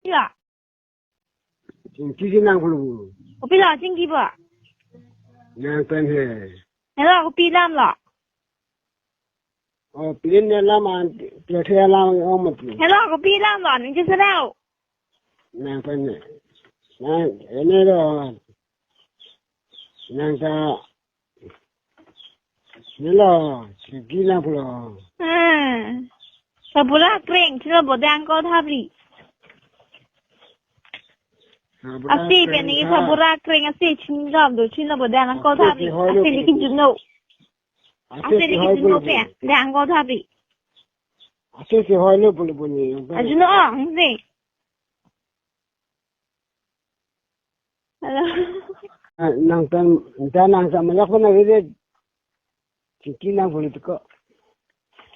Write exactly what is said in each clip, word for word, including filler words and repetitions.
Pilo. Chingki si nang pulu. Kopi lo chingki bo? Nang pen he. Helo, kopi alam lo? Oh, pin ne alam an, pin the alam ong mati. Helo, kopi alam lo, ningje serau. Nang pen he. Nang, ene lo. Nang ta Nelo, chingki nang pulu. Hmm. Sabura kreng, chino bo dang ko thapri. Sabura Asi kreng pen ni tha. Sabura kreng asi chingdam do, chino bo dang ko Asi thapri. Kihoi lo Asi pulu. Liki juno. Asi Asi liki liki hoi juno pulu. Pe, dang ko thapri. Asi kihoi lo pulu pulu ni. Ajuno ong, si. Hello. Ah, nang tan, tan nang tan malak mana gede. Chingki nang pulu ko.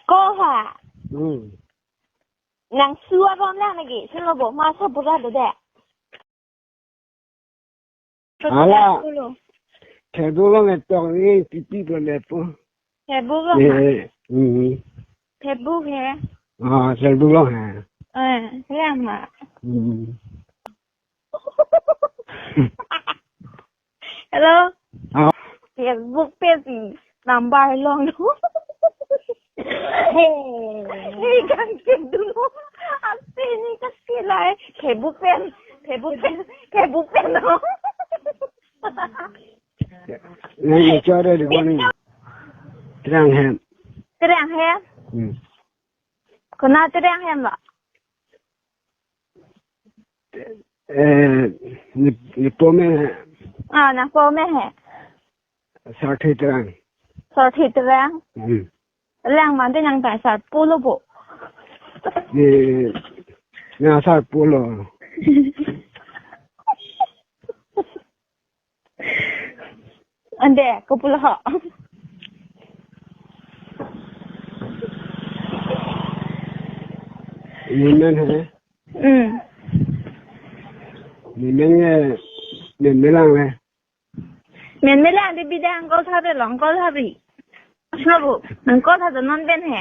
Ko ha. Hmm. Nang suwa bom lang lagi. Sino bo masa pura do de. Ala. Pura dulu. Thebuk along etok ni pipi pule po. Thebuk along. Eh, hmm. Thebuk he. Ah, thebuk along he. Eh, he ama. Hmm. Hello. Ah. Thebuk pen si number long. Hey. Hey, kan kedun. Asi ni kasi lai. Thebuk pen. Thebuk pen. Thebuk pen no. Nang ni chore di koni. Terang hem. Terang hem. Hmm. Kona terang hem lo? Eh, ni, ni po me he. Ah, na po me he. Sarthe terang. Sarthe terang. Hmm. Lang man te nang ta sar pulu po. Ni, na sar pulu. Ante, kopulo ho. Nemen he. Hmm. Nemen he, nemen lang le. Nemen lang de bida angkol thapri lo, angkol thapri. Sabu, angkol thapri non pen he.